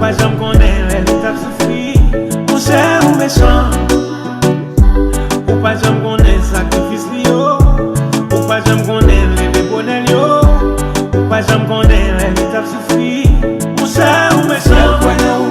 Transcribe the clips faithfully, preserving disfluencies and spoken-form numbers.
Janm konnen lè li t ap soufri, monchè ou mechan. Ou pa janm konnen sakrifis li yo. Ou pa janm konnen leve bonè l yo. Ou pa janm konnen lè li t ap soufri, monchè ou mechan. Kwè nan ou.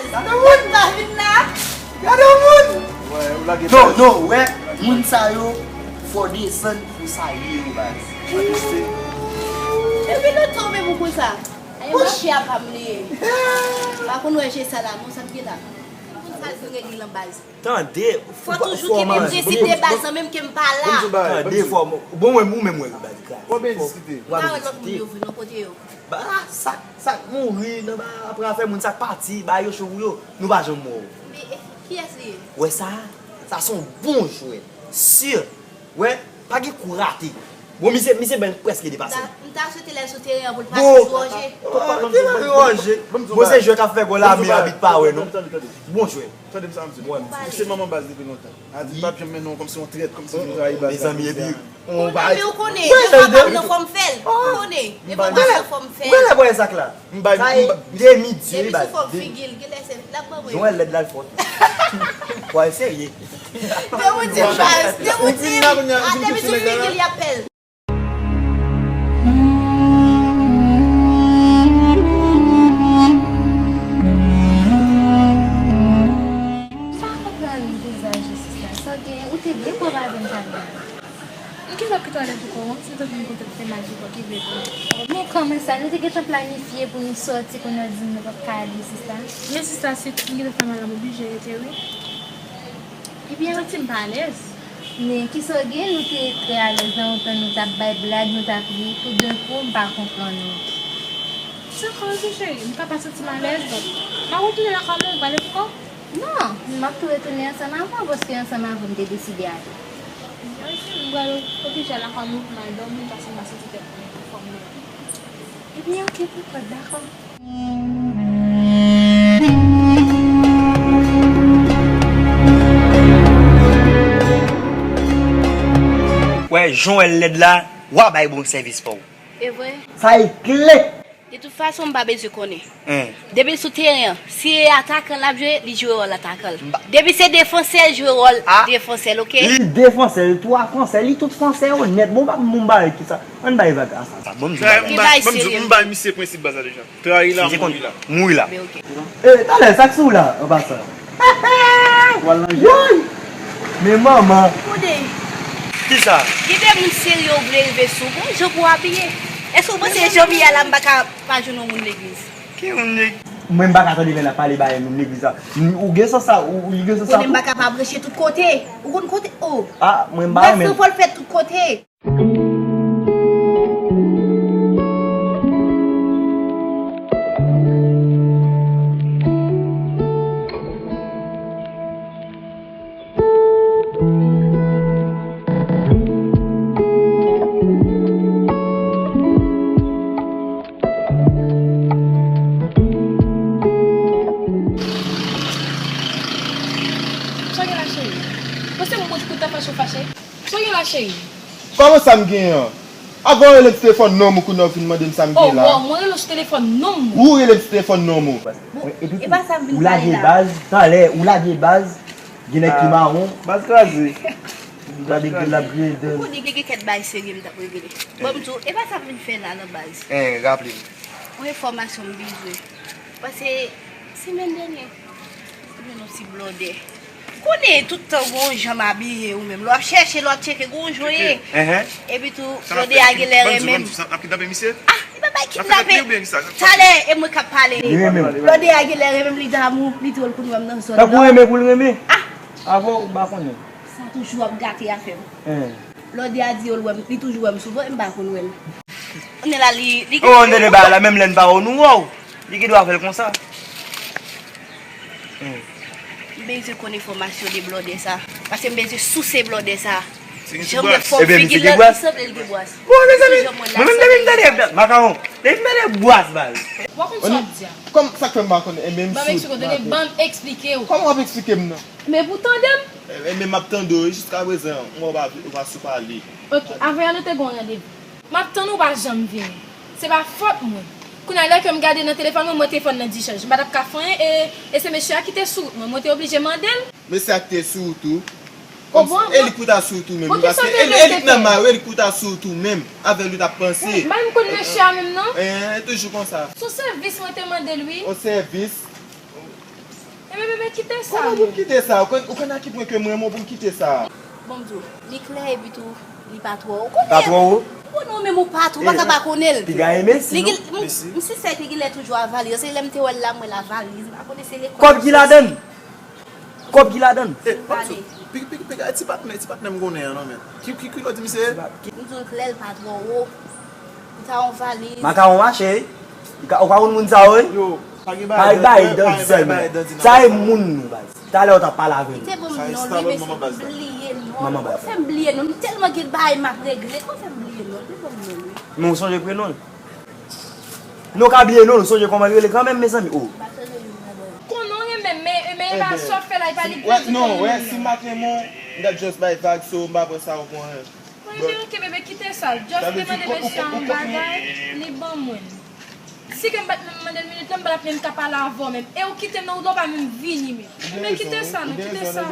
Gade yon moun! Gade yon moun! Wè, ou lage Non, baz. Non, wè, moun sa yo, fò desann pou salye yo, baz. Atiste. Epi nou tonbe pou konsa. Ayo, mache a pa m li ye. Pa konn wè je sa la, non, sa m gen la. Moun sa yo regle lan baz. Tande, fò toujou kenbe prensip de baz lan, menm ke m pa la. Tande, fò, bon, mwen, ou menm, mwen, baz, gra. Konbyen diskite? M pa wè lòt moun yo vre, non, kote yo. Ba, sa, sa k mouri nan ba, apre afè moun sa k pati, ba yo cho pou yo. Nou pa janm wè w. Men, e, kiyès li ye? Wè sa? Sa se yon bon jwè. Si. Wè, pa gen kou rate. Bon, misye, misye ben prèske depase. M ta swete lè l sou teren an pou l pa toujou anje. Bon, te pa ranje. Bon, se jwè k ap fè gòl la, men abit pa wè, non. Bon jwè. Tande m sa m di w. Ou se manman baz depi lontan. Adi p ap janm mennen w kòmsi yon trèt, kòmsi nou trayi baz la. Mezanmi, epi, on ba. Konnen, men ou konnen, devan m ap nan fò m fè l. Ou konnen, devan m ap nan fò m fè l. Ou genlè bwè sak la. M bay, sa e demi dye li bay. Depi sou fòm figi l, genlè se l ap ban mwen. Jan w wè l lèd la, l fò tou. Bwè serye. Depi sou figi l, y ap pèl. M pa konprann vizaj ou, sista. Sa w gen, ou te byen pwòp avè m talè a. M gentan kite w alèz pou kò w, se tankou m kontan fè maji pou w ki vle pou mwen. Men kòman sa? Nou te gentan planifye pou nou sòti, kounye a w di m nou p ap ka ale, sista. Men sista, se m gentan fè mal la, m oblije rete, wi. Ebyen, m santi m pa alèz. Men kisa w gen? Nou te trè alèz nan yon tan, nou t ap bay blag, nou t ap ri, toudenkou, m pa konprann ou. Se kòm si, cheri, m ka pa santi m alèz, donk, m ap retounen lakay mwen, ou prale pou kò w? Non, m ap tou retounen ansanm avè w, paske ansanm avè w m te deside ale. Ebyen, ok, m pral oblije al lakay mwen pou m al dòmi, paske m pa santi tèt mwen anfòm non. Ebyen, ok, poukò, dakò. Wè, jan w wè l lèd la, w a bay bon sèvis pa w. E vre? Sa e klè! De tout fason, m pa bezwen konnen. Depi l sou teren an, si e atakan l ap jwe, li jwe wòl atakan l. Depi se defansè, l jwe wòl defansè l, ok? Li defansè, li twa fransè, li tout fransè yo nèt. Bon, pa bon bagay ki sa. Ann bay vag a sa. Sa bon, m di bagay. M bay misye prensip baz la deja. Trayi la, mouri la. Mouri la. E, talè, sa k sou la, an pasan? Woy! Men manman! Konnen. Kisa? Gen de moun serye ou vle rive sou, gon jan pou w abiye. Èske w panse jan m ye a la, m pa ka pa jwenn yon moun legliz? Ki moun legliz? Mwen, m pa ka tande lè l ap pale bagay moun legliz la. Ou gen sans sa, ou gen sans sa tou. Konnen m pa ka pa branche tout kote. Ou konn kote, o. A, mwen, m pa renmen. Baz lan fò l fèt tout kote. Sa w gen la, cheri? Panse m montre w ta fache w fache? Sa w gen la, cheri? Kòman sa m gen an? Avan w rele m sou telefòn nonm ou, kounye a w vin mande m sa m gen la. O, mwen rele w sou telefòn nonm ou. Ou rele m sou telefòn nonm ou. Bon, e pa sa m vin pale la. Ou lage baz, talè, ou lage baz, gen nèg ki mawon. Baz kraze. Gade gri l ap griyen dan. Ou konnen gen kèk bagay serye m t ap regle. Bon, m di w, e pa sa m vin fè la nan baz. En, raple m. Yon enfòmasyon m bezwen. Paske, semèn dènye, m jwenn yon ti blòdè. Konnen tout tan gon jan m abiye ou menm. Lè w ap chèche, lè w ap tcheke, gon jan w ye. Epi tou, blòdè a genlè renmen m. N ap kidnape misye? Ah, li pa bay kidnape. Talè, e mwen k ap pale. Blòdè a genlè renmen m, li damou, li twò l konn wè m nan zòn nan. Tankou renmen pou l renmen? Ah! Avan ou pa konnen. Sa toujou ap gate afè m. Blòdè a di yo l wè m, li toujou wè m souvan, e m pa konn wè l. Kounye la, li, li gen... Oh, m tande bagay la, menm lè n pa wè w, nou wè w. Li gen dwa fè l konsa. Hmm. M bezwen konn enfòmasyon de blòdè sa. Paske m bezwen souse blòdè sa. Jan m wè fòm figi l, li sanble l gen bwas. Bon, mezanmi, mwen menm depi m tande makawon, depi m tande bwas, baz. W a konn sa w ap di a. Kòm sa k fè m pa konn, e menm sou. Ban m eksplike w, tande, ban m eksplike w. Kòman w ap eksplike m nan? Men pou tande m. E, e, men m ap tande w, jiska prezan, m wè w pa, w pa sou pale. Ok, avè a nou te gen yon randevou. M ap tann ou pa janm vini. Se pa fòt mwen. Kounye a lè ke m gade nan telefòn mwen, m wè telefòn nan dechaj. M pa t ap ka fè anyen e, e se mesye a ki te sou wout mwen. Mwen te oblije mande l. Mesye a ki te sou wout ou. Kòmsi, e li k pou ta sou wout ou menm, paske e, e li k nan may ou, e li k pou ta sou wout ou menm. Avè l ou t ap panse. Wi, m pa menm konn mesye a menm non. Eh, toujou konsa. Se yon sèvis mwen te mande l wi. Yon sèvis? Ebyen bebe, kite sa. Kòman pou m kite sa? Ou konn, ou konn a ki pwen ke m renmen w pou m kite sa? Bon, m di w, li klè epi tou, li pa twò wo. Ou konnen. Pa twò wo? Ou konnen w menm ou pa twò, ou pa ka pa konnen l. Piga e Messi, non? M, m si sèten gen lè toujou a valiz. Se lè m te wè l la, m wè l a valiz. M pa konnen se lekòl. Kòb ki ladann? Kòb ki ladann? Eh, pa di, pi, pi, piga, ti patnè, ti patnè m konnen an, non, men. Ki, ki, ki lò di misye? M di w klè, l pa twò wo. Makawon valiz. Makawon mache, wi. Ou ka, ou ka konn moun sa yo, wi. Yo, pa gen bagay dan di sèlman. Sa e moun nou, baz. Talè ou t ap pale avè nou. Li te ban m non li, mesye, m bliye non. Manman baz. Ou fè m bliye non. M tèlman gen bagay m ap regle. Ou fè m bliye non. Li ban m non li. Men ou sonje prenon l? Nou ka bliye non, nou sonje kòman l rele kanmenm, mezanmi. Oh. M pa sonje non, non. Konnen w renmen m, men, men e pa sa w ap fè la, e pa li k vle di ke li renmen m. Non, wè, si m pa t renmen w, m t ap just bay vag, so m pa pran sa w pou anyen. Mwen di, ok, bebe, kite sa. Just te mande mesye a yon bagay, li ban mwen. Si ke m pa t menm mande l minit lan, m pa t ap menm ka pale avè w menm. E ou kite m nan wout la, ou pa menm vini menm. Men kite sa, non, kite sa.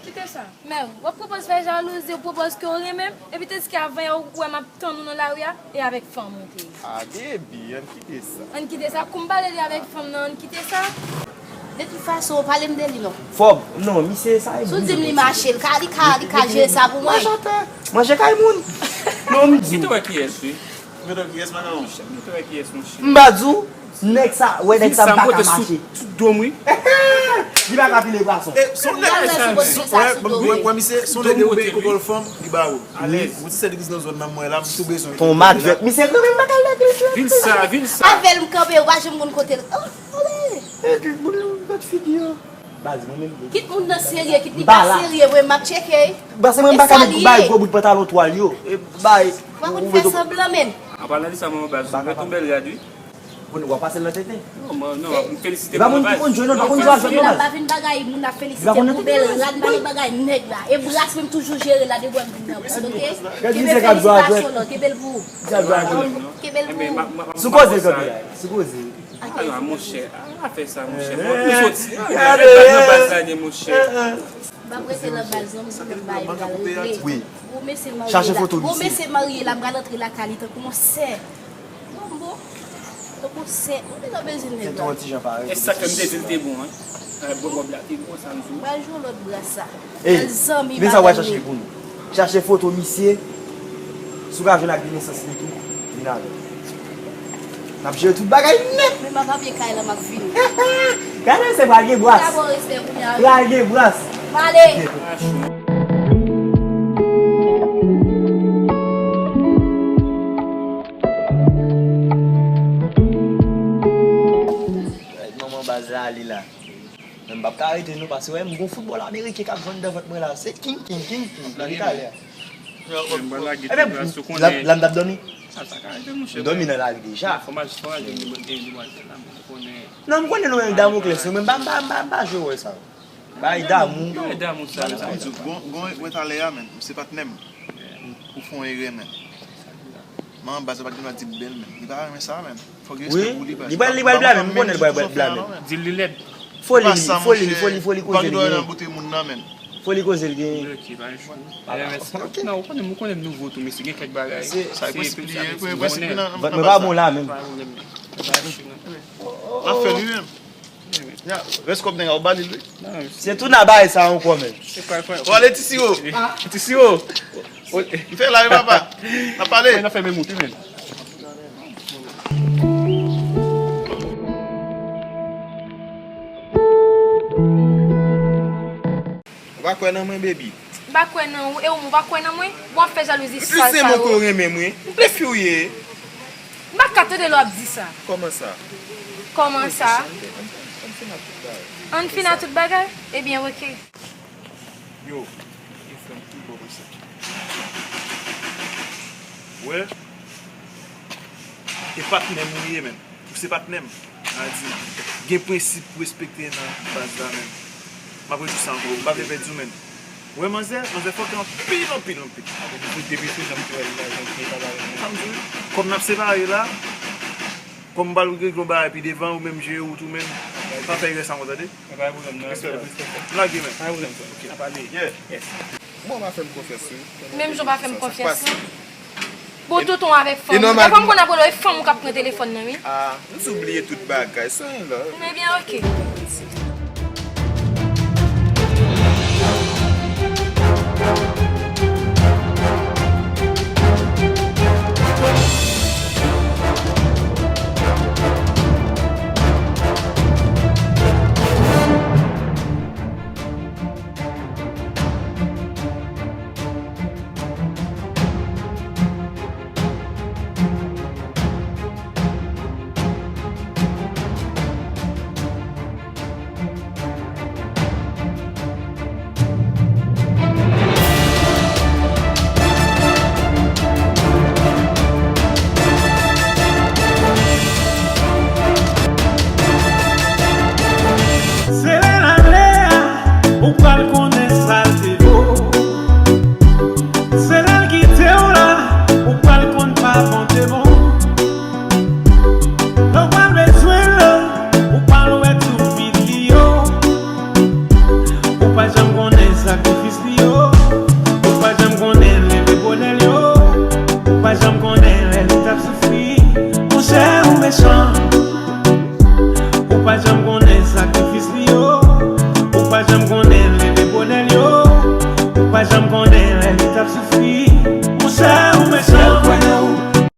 Kite sa. Men, w ap pwopòz fè jalouzi, w pwopòz ke w renmen m, epi tandis ke avan yè ou wè m ap tann ou nan lari a, e avèk fanm ou te ye. A, baby, ann kite sa. Ann kite sa, kou m pale de avèk fanm nan, ann kite sa. De tout fason, pale m de li non. Fòk, non, misye sa e... Si w di m li mache, li ka, li ka, li ka jere sa pou mwen. Manje atè, manje kay moun. Non, m di w. Kite wè kiyès, wi. Mete kiyès, makawon? Mete wè kiyès, monchè. M pa di w, nèg sa, wè nèg sa m pa ka mache. Tout do m, wi. Li pa ka pile pwason. E, son nèg, wè, wè, misye, son nèg ou gen kokol fanm, li ba ou. Alèz. Ou ti sèl legliz nan zòn nan, mwen la, m tou bezwen. Ton mat vèt. Misye, non, men m pa ka leve. Vin sa, vin sa. Avè l m kanpe, ou pa janm konn kote l. Oh, ale. E, ki boul, gad figi an. Baz, mwen menm. Kit moun nan serye, kit li pa serye, mwen m ap tcheke. Baz, mwen m pa ka met bay gwo bout pantalon twal yo. E bay. Ou pa konn fè sanblan, men. An palan de sa, manman baz, ou met yon bèl rad, wi. Bon, w ap pase l nan tenten. Non, mwen, non, m felisite pou mwen baz. E pa moun ki konn jwe, non, pa konn jwe a jwèt, non, baz. Moun ap vin bagay, moun ap felisite pou bèl rad, m pa nan bagay nèg la. E bras mwen m toujou jere la, de bò m vin nan bras, ok? Kenbe felisitasyon lan, kenbe l pou ou. Kenbe l pou ou. Sou koze, kanpe la, sou koze. Ah non, monchè, ah, pa fè sa, monchè. Bon, nou soti. Gade, gade nan baz la, monchè. M ap rete nan baz, non, m di m bay, m pral regle. Wi. Gwo mesye marye la. Chache foto misye. Gwo mesye marye la, m pral antre lakay li tankou yon sè. Bon, bon. Tankou yon sè. Ou te nan bezwen nèg la. Se tou yon ti jan parèy. E sa k fè m te di l te bon, en. Bon, bon, la, te bon, sa m di w. M pral jwe yon lòt bras sa. Ey, men sa w al chache pou nou. Chache foto misye. Si w ka jwenn ak de nesans li tou, vin avè l. N ap jere tout bagay nèt. Men m ap apiye kay la, m ap vini. Gade, se pral gen bwas. Dabò respè kounye a, wi. Pral gen bwas. M ale. Manman baz la ale la. Men m p ap ka rete non, paske wè m gon foutbòl ameriken k ap jwenn nan vant mwen la. Se king, king, king, king. Depi talè. Ebyen, la, la m t ap dòmi. M dòmi nan lari deja. Non, m konnen nou menm Damoklès, nou menm m pa, m pa, m pa, m pa jwe wòl sa yo. Bay damou. Gon, gon, wè talè a, men, se patnè m. Ou fè yon erè, men. Manman baz la pa gen dwa di m bèl, men. Li pa renmen sa, men. Fòk gen respè pou li, baz. Li pral, li pral blamen, m konnen li pral blamen. Di l li lèd. Foli, foli, foli, foli koze li genyen. Foli koze li genyen. Ok, pa gen chou. Non, ou konnen, ou konnen m nouvo tou, mesye, gen kèk bagay. Sa e prensip li ye, prensip li nan. Mwen pa bon la menm. N ap fè li menm. Ya, rès kòb nèg a, ou ba li l, wi. Se tou n a bay sa ankò, men. Ou ale ti siwo. Ti siwo. M fè la, wi, papa. N ap pale. N ap fè menm wout, wi, men. Ou pa kwè nan mwen, baby. M pa kwè nan ou, e ou menm ou pa kwè nan mwen? Bon, w ap fè jalouzi sal sa yo. Ou plis renmen m ke w renmen m, wi. Epi w ye. M pa ka tande lè w ap di sa. Kòman sa? Kòman sa? Ann fin ak tout bagay. Ann fin ak tout bagay? Ebyen, oke. Yo, e frè m tou bò posib. Wè, e patnè m ou ye, menm. Ou se patnè m. A di, gen prensip pou respekte nan baz la, menm. M ap redi sa ankò, m pa vle pèdi w, menm. Wè, manzè, manzè fòkè anpil, anpil, anpil. Depi sou janm te wè li la, janm te pale avè l. Sa m di w, kòm n ap separe la, kòm m pral regle yon bagay pi devan, ou menm jere wout ou menm, pa fè erè sa ankò, tande? Pa gen pwoblèm, non. Respè, respè. Lage, menm. Pa gen pwoblèm, frè. Ok. N ap ale. Yeah. Yes. Bon, w pa fè m konfyans, wi. Menm jan w pa fè m konfyans, non. Bon, tonton avèk fanm. E nòmal. Dèfwa m konn ap rele w, e fanm ou k ap pran telefòn nan, wi. Ah, m sou bliye tout bagay, se anyen la. Ebyen, oke. Se lè l ale a, ou pral konnen sa l te vo. Se lè l kite w la, ou pral konn pa bon te bon. Lè w pral bezwen l, ou pral wè tout vid li yo. Ou pa janm konnen sakrifis li yo. Ou pa janm konnen leve bonè l yo. Ou pa janm konnen lè li t ap soufri. Monchè, ou mechan. Ou pa janm